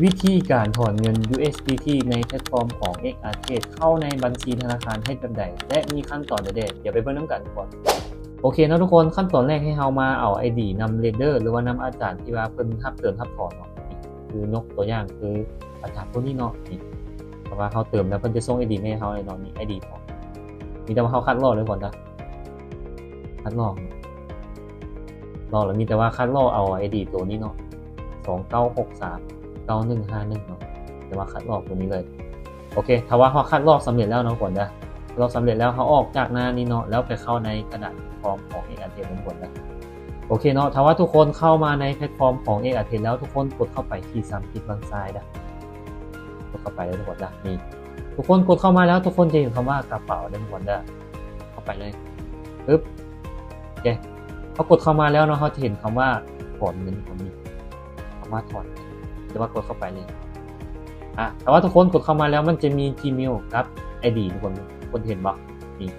ວິທີການຖອນເງິນ USDT ໃນແພລດຟອມຂອງ X Arcade ເຂົ້າໃນບັນຊີທະນາຄານເຮັດແບບໃດ ແລະ ມີຂັ້ນຕອນໃດແດ່? ດຽວໄປເບິ່ງນຳກັນກ່ອນ. ໂອເຄເນາະທຸກຄົນ, ຂັ້ນຕອນແລກໃຫ້ເຮົາມາເອົາ ID ນຳ Leader ຫຼືວ່ານຳອາຈານທີ່ວ່າເພິ່ນຮັບເຕີມຮັບຖອນເນາະ. ຄືຍົກຕົວຢ່າງຄືອາຈານຜູ້ນີ້ເນາະ, ນີ້ ເພາະວ່າເຮົາເຕີມແລ້ວເພິ່ນຈະສົ່ງ ID ມາໃຫ້ເຮົາເນາະ, ນີ້ ID ຂອງ ມີແຕ່ວ່າເຮົາຄັດລອກເລີຍກ່ອນນະ. ຄັດລອກ ລອກແລ້ວມີແຕ່ວ່າຄັດລອກເອົາ ID ໂຕນີ້ເນາະ ສອງເກົ້າຫົກສາມເກົ້າໜຶ່ງຫ້າໜຶ່ງເນາະ, ແຕ່ວ່າຄັດລອກໂຕນີ້ເລີຍ. ໂອເຄ ຖ້າວ່າເຮົາຄັດລອກສຳເລັດແລ້ວເນາະ ທຸກຄົນເດີ, ຄັດລອກສຳເລັດແລ້ວ ເຮົາອອກຈາກໜ້ານີ້ເນາະ ແລ້ວໄປເຂົ້າໃນກະດານຟອມຂອງ X Arcade ເນາະ ທຸກຄົນເດີ. ໂອເຄເນາະ, ຖ້າວ່າທຸກຄົນເຂົ້າມາໃນແພລດຟອມຂອງ X Arcade ແລ້ວ ທຸກຄົນກົດເຂົ້າໄປທີ່ສາມຈຸດບາງຊ້າຍເດີ, ກົດເຂົ້າໄປເລີຍ ທຸກຄົນເດີ. ນີ້ ທຸກຄົນກົດເຂົ້າມາແລ້ວ ທຸກຄົນຈະເຫັນຄຳວ່າກະເປົາເດີ ທຸກຄົນເດີ. ເຂົ້າໄປເລີຍ ປຶບ ໂອເຄ ເຮົາກົດເຂົ້າມາແລ້ວເນາະ ເຮົາຈະເຫັນຄຳວ່າຖອນເງິນຕົງນີ້ ຄຳວ່າຖອນ ແຕ່ວ່າກົດເຂົ້າໄປເລີຍ. ອາ ແຕ່ວ່າທຸກຄົນກົດເຂົ້າມາແລ້ວ ມັນຈະມີ Gmail ກັບ ID ທຸກຄົນ ທຸກຄົນເຫັນບໍ່? ນີ້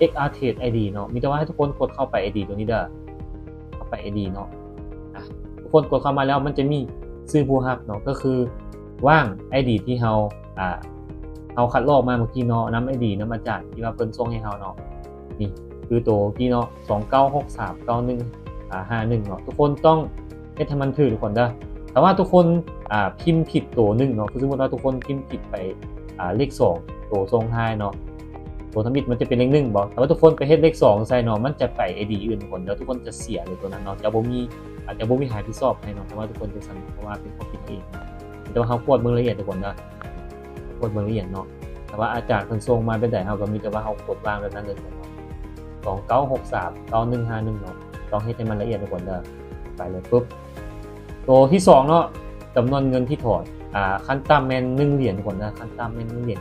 X Arcade ID ເນາະ, ມີແຕ່ວ່າໃຫ້ທຸກຄົນກົດເຂົ້າໄປ ID ຕົງນີ້ເດີ, ເຂົ້າໄປ ID ເນາະ. ອາ ທຸກຄົນກົດເຂົ້າມາແລ້ວ ມັນຈະມີຊື່ຜູ້ຮັບເນາະ ກໍຄືວ່າງ ID ທີ່ເຮົາ ອາ ເຮົາຄັດລອກມາເມື່ອກີ້ເນາະ, ນຳ ID ນຳອາຈານທີ່ວ່າເພິ່ນສົ່ງໃຫ້ເຮົາເນາະ. ນີ້ຄືໂຕກີ້ເນາະ ສອງເກົ້າຫົກສາມເກົ້າໜຶ່ງຫ້າໜຶ່ງເນາະ, ທຸກຄົນຕ້ອງເຮັດໃຫ້ມັນຖືກ ທຸກຄົນເດີ. ຖ້າວ່າທຸກຄົນ ອາ ພິມຜິດໂຕໜຶ່ງເນາະ, ຄືສົມມຸດວ່າທຸກຄົນພິມຜິດໄປ ອາ ເລກສອງ ໂຕສົ່ງທ້າຍເນາະ, ໂຕທຳອິດມັນຈະເປັນເລກໜຶ່ງບໍ, ຖ້າວ່າທຸກຄົນໄປເຮັດເລກສອງໃສ່ເນາະ ມັນຈະໄປ ID ອື່ນ ທຸກຄົນເດີ, ທຸກຄົນຈະເສຍເລີຍໂຕນັ້ນເນາະ, ຈະບໍ່ມີ ອາດຈະບໍ່ມີໃຜຮັບຜິດຊອບໃຫ້ເນາະ, ແຕ່ວ່າທຸກຄົນຈັ່ງຊັ້ນ ເພາະວ່າເປັນຄວາມຜິດເຮົາເອງເນາະ. ແຕ່ວ່າເຮົາກວດເບິ່ງລະອຽດ ທຸກຄົນເດີ, ກວດເບິ່ງລະອຽດເນາະ. ຖ້າວ່າອາຈານເພິ່ນສົ່ງມາແບບໃດ ເຮົາກໍມີແຕ່ວ່າເຮົາກົດວາງແບບນັ້ນເລີຍ ສອງເກົ້າຫົກສາມເກົ້າໜຶ່ງຫ້າໜຶ່ງເນາະ, ຕ້ອງເຮັດໃຫ້ມັນລະອຽດ ທຸກຄົນເດີ. ໄປເລີຍ ປຶບ ໂຕທີສອງເນາະ ຈຳນວນເງິນທີ່ຖອນ ອາ ຂັ້ນຕ່ຳແມ່ນໜຶ່ງຫຼຽນ ທຸກຄົນເດີ, ຂັ້ນຕ່ຳແມ່ນໜຶ່ງຫຼຽນ,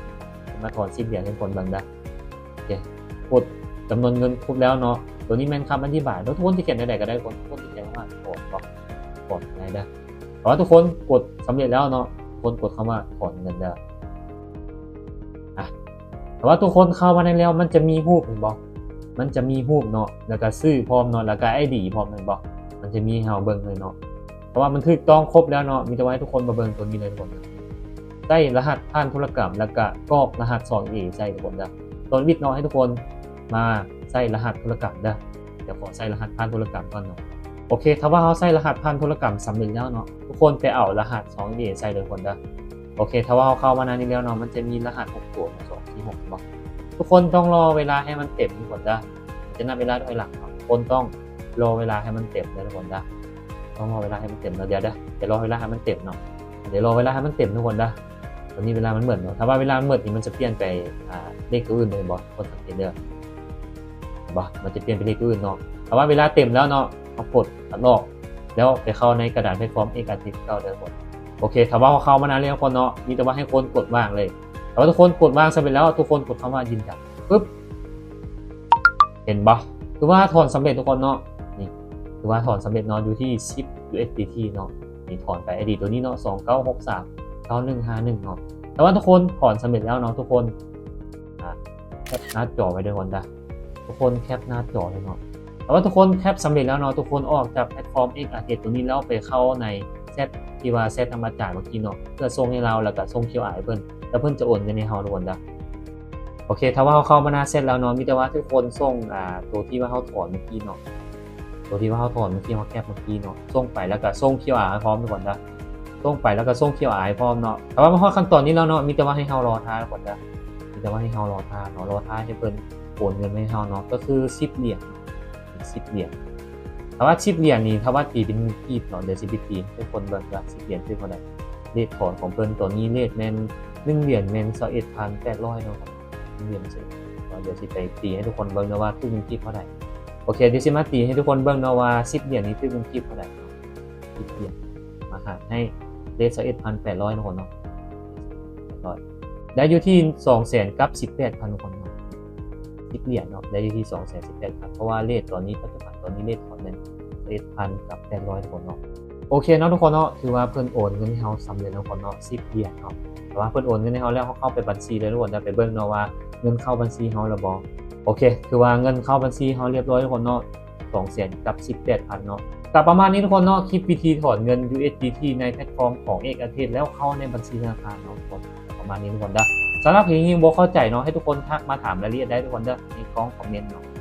ມາຖອນສິບຫຼຽນໃຫ້ທຸກຄົນເບິ່ງເດີ. ໂອເຄ ກົດຈຳນວນເງິນຄົບແລ້ວເນາະ, ໂຕນີ້ແມ່ນຄຳອະທິບາຍເນາະ, ທຸກຄົນຈະຂຽນແນວໃດກໍໄດ້, ທຸກຄົນຈະຂຽນວ່າຖອນເນາະ ຖອນໄດ້ເດີ. ແຕ່ວ່າທຸກຄົນກົດສຳເລັດແລ້ວເນາະ, ທຸກຄົນກົດຄຳວ່າຖອນເງິນເດີ. ອາ ແຕ່ວ່າທຸກຄົນເຂົ້າມາໃນແລ້ວ ມັນຈະມີຮູບ ເຫັນບໍ່? ມັນຈະມີຮູບເນາະ, ແລ້ວກະຊື່ພ້ອມເນາະ, ແລ້ວກະ ID ພ້ອມ ເຫັນບໍ່? ມັນຈະມີໃຫ້ເຮົາເບິ່ງເລີຍເນາະ. ເພາະວ່າມັນຖືກຕ້ອງຄົບແລ້ວເນາະ, ມີແຕ່ວ່າໃຫ້ທຸກຄົນມາເບິ່ງຕົວນີ້ເລີຍ ທຸກຄົນເດີ. ໃຊ້ລະຫັດຜ່ານທຸລະກຳ ແລ້ວກະກອກລະຫັດສອງເອໃສ່ ທຸກຄົນເດີ. ຕອນວິດເນາະ ໃຫ້ທຸກຄົນມາໃສ່ລະຫັດທຸລະກຳເດີ. ດຽວຂໍໃສ່ລະຫັດຜ່ານທຸລະກຳກ່ອນເນາະ. ໂອເຄ ຖ້າວ່າເຮົາໃສ່ລະຫັດຜ່ານທຸລະກຳສຳເລັດແລ້ວເນາະ, ທຸກຄົນໄປເອົາລະຫັດສອງເອໃສ່ເລີຍ ທຸກຄົນເດີ. ໂອເຄ ຖ້າວ່າເຮົາເຂົ້າມາໃນນີ້ແລ້ວເນາະ, ມັນຈະມີລະຫັດຫົກຕົວເນາະ, ສອງ ສີ່ ຫົກ ເຫັນບໍ່? ທຸກຄົນຕ້ອງລໍເວລາໃຫ້ມັນເຕັມ ທຸກຄົນເດີ. ມັນຈະນັບເວລາຖອຍຫຼັງເນາະ, ທຸກຄົນຕ້ອງລໍເວລາໃຫ້ມັນເຕັມເດີ ທຸກຄົນເດີ. ຕ້ອງລໍເວລາໃຫ້ມັນເຕັມເນາະ. ດຽວເດີ ດຽວລໍເວລາໃຫ້ມັນເຕັມເນາະ, ດຽວລໍເວລາໃຫ້ມັນເຕັມ ທຸກຄົນເດີ. ຕອນນີ້ເວລາມັນໝົດເນາະ, ຖ້າວ່າເວລາມັນໝົດນີ້ ມັນຈະປ່ຽນໄປ ອາ ເລກຕົວອື່ນເລີຍ ເຫັນບໍ່? ທຸກຄົນສັງເກດເດີ ເຫັນບໍ່? ມັນຈະປ່ຽນເປັນເລກຕົວອື່ນເນາະ. ຖ້າວ່າເວລາເຕັມແລ້ວເນາະ, ເຮົາກົດຄັດລອກ ແລ້ວໄປເຂົ້າໃນກະດານແພລດຟອມ X Arcade ຄືເກົ່າເດີ ທຸກຄົນ. ໂອເຄ ຖ້າວ່າເຮົາເຂົ້າມານານແລ້ວ ທຸກຄົນເນາະ, ມີແຕ່ວ່າໃຫ້ຄົນກົດວາງເລີຍ. ຖ້າວ່າທຸກຄົນກົດວາງສຳເລັດແລ້ວ, ທຸກຄົນກົດຄຳວ່າຢືນຢັນ ປຶບ ເຫັນບໍ່? ຖືວ່າຖອນສຳເລັດ ທຸກຄົນເນາະ. ນີ້ ຖືວ່າຖອນສຳເລັດເນາະ, ຢູ່ທີ່ສິບ USDT ເນາະ. ນີ້ຖອນໄປ ID ຕົວນີ້ເນາະ, ສອງເກົ້າຫົກສາມເກົ້າໜຶ່ງຫ້າໜຶ່ງເນາະ. ແຕ່ວ່າທຸກຄົນຖອນສຳເລັດແລ້ວເນາະ, ທຸກຄົນ ອາ ແຄປໜ້າຈໍໄວ້ເດີ ທຸກຄົນເດີ. ທຸກຄົນແຄປໜ້າຈໍເລີຍເນາະ. ແຕ່ວ່າທຸກຄົນແຄປສຳເລັດແລ້ວເນາະ, ທຸກຄົນອອກຈາກແພລດຟອມ X Arcade ຕົວນີ້ແລ້ວ ໄປເຂົ້າໃນແຊັດທີ່ວ່າແຊັດນຳອາຈານເມື່ອກີ້ເນາະ, ເພື່ອສົ່ງໃຫ້ລາວ ແລ້ວກະສົ່ງ QR ໃຫ້ເພິ່ນ, ແລ້ວເພິ່ນຈະໂອນເງິນໃຫ້ເຮົາ ທຸກຄົນເດີ. ໂອເຄ ຖ້າວ່າເຮົາເຂົ້າມາໜ້າແຊັດແລ້ວເນາະ, ມີແຕ່ວ່າທຸກຄົນສົ່ງ ອາ ໂຕທີ່ວ່າເຮົາຖອນເມື່ອກີ້ເນາະ, ໂຕທີ່ວ່າເຮົາຖອນເມື່ອກີ້ ເຮົາແຄປເມື່ອກີ້ເນາະ, ສົ່ງໄປ ແລ້ວກະສົ່ງ QR ໃຫ້ພ້ອມ ທຸກຄົນເດີ. ສົ່ງໄປ ແລ້ວກະສົ່ງ QR ໃຫ້ພ້ອມເນາະ. ຖ້າວ່າມາຮອດຂັ້ນຕອນນີ້ແລ້ວເນາະ, ມີແຕ່ວ່າໃຫ້ເຮົາລໍຖ້າ ທຸກຄົນເດີ. ມີແຕ່ວ່າໃຫ້ເຮົາລໍຖ້າເນາະ, ລໍຖ້າໃຫ້ເພິ່ນໂອນເງິນມາໃຫ້ເຮົາເນາະ, ກໍຄືສິບຫຼຽນ ສິບຫຼຽນ. ຖ້າວ່າສິບຫຼຽນນີ້ ຖ້າວ່າຕີເປັນເງິນກີບເນາະ, ດຽວຊິໄປຕີໃຫ້ທຸກຄົນເບິ່ງວ່າສິບຫຼຽນຄືເທົ່າໃດ. ເລດຖອນຂອງເພິ່ນຕອນນີ້ ເລດແມ່ນໜຶ່ງຫຼຽນແມ່ນຊາວເອັດພັນແປດຮ້ອຍເນາະ, ໜຶ່ງຫຼຽນຊາວເອັດພັນແປດຮ້ອຍ. ດຽວຊິໄປຕີໃຫ້ທຸກຄົນເບິ່ງເນາະວ່າຖືກເງິນກີບເທົ່າໃດ. ໂອເຄ ດຽວຊິມາຕີໃຫ້ທຸກຄົນເບິ່ງເນາະວ່າສິບຫຼຽນນີ້ຖືກເງິນກີບເທົ່າໃດເນາະ. ສິບຫຼຽນ ມາຫາໃຫ້ເລດຊາວເອັດພັນແປດຮ້ອຍ ທຸກຄົນເນາະ, ແປດຮ້ອຍ ໄດ້ຢູ່ທີ່ສອງແສນກັບສິບແປດພັນ ທຸກຄົນເນາະ. ສິບຫຼຽນເນາະ ໄດ້ຢູ່ທີ່ສອງແສນສິບແປດພັນ ເພາະວ່າເລດຕອນນີ້ ປັດຈຸບັນຕອນນີ້ເລດຂອງແມ່ນຊາວເອັດພັນກັບແປດຮ້ອຍ ທຸກຄົນເນາະ. ໂອເຄເນາະ ທຸກຄົນເນາະ, ຖືວ່າເພິ່ນໂອນເງິນໃຫ້ເຮົາສຳເລັດ ທຸກຄົນເນາະ, ສິບຫຼຽນເນາະ. ແຕ່ວ່າເພິ່ນໂອນເງິນໃຫ້ເຮົາແລ້ວ ເຮົາເຂົ້າໄປບັນຊີເລີຍ ທຸກຄົນ, ໄປເບິ່ງເນາະວ່າເງິນເຂົ້າບັນຊີເຮົາແລ້ວບໍ່. ໂອເຄ ຖືວ່າເງິນເຂົ້າບັນຊີເຮົາລຽບຮ້ອຍ ທຸກຄົນເນາະ, ສອງແສນກັບສິບແປດພັນເນາະ. ກໍປະມານນີ້ທຸກຄົນເນາະ ຄລິບວິທີຖອນເງິນ USDT ໃນແພລດຟອມຂອງ X Assets ແລ້ວເຂົ້າໃນບັນຊີທະນາຄານເນາະທຸກຄົນ ປະມານນີ້ທຸກຄົນເດີ. ສຳລັບໃຜທີ່ຍັງບໍ່ເຂົ້າໃຈເນາະ ໃຫ້ທຸກຄົນທັກມາຖາມລາຍລະອຽດໄດ້ທຸກຄົນເດີ ໃນກ່ອງຄອມເມັນເນາະ.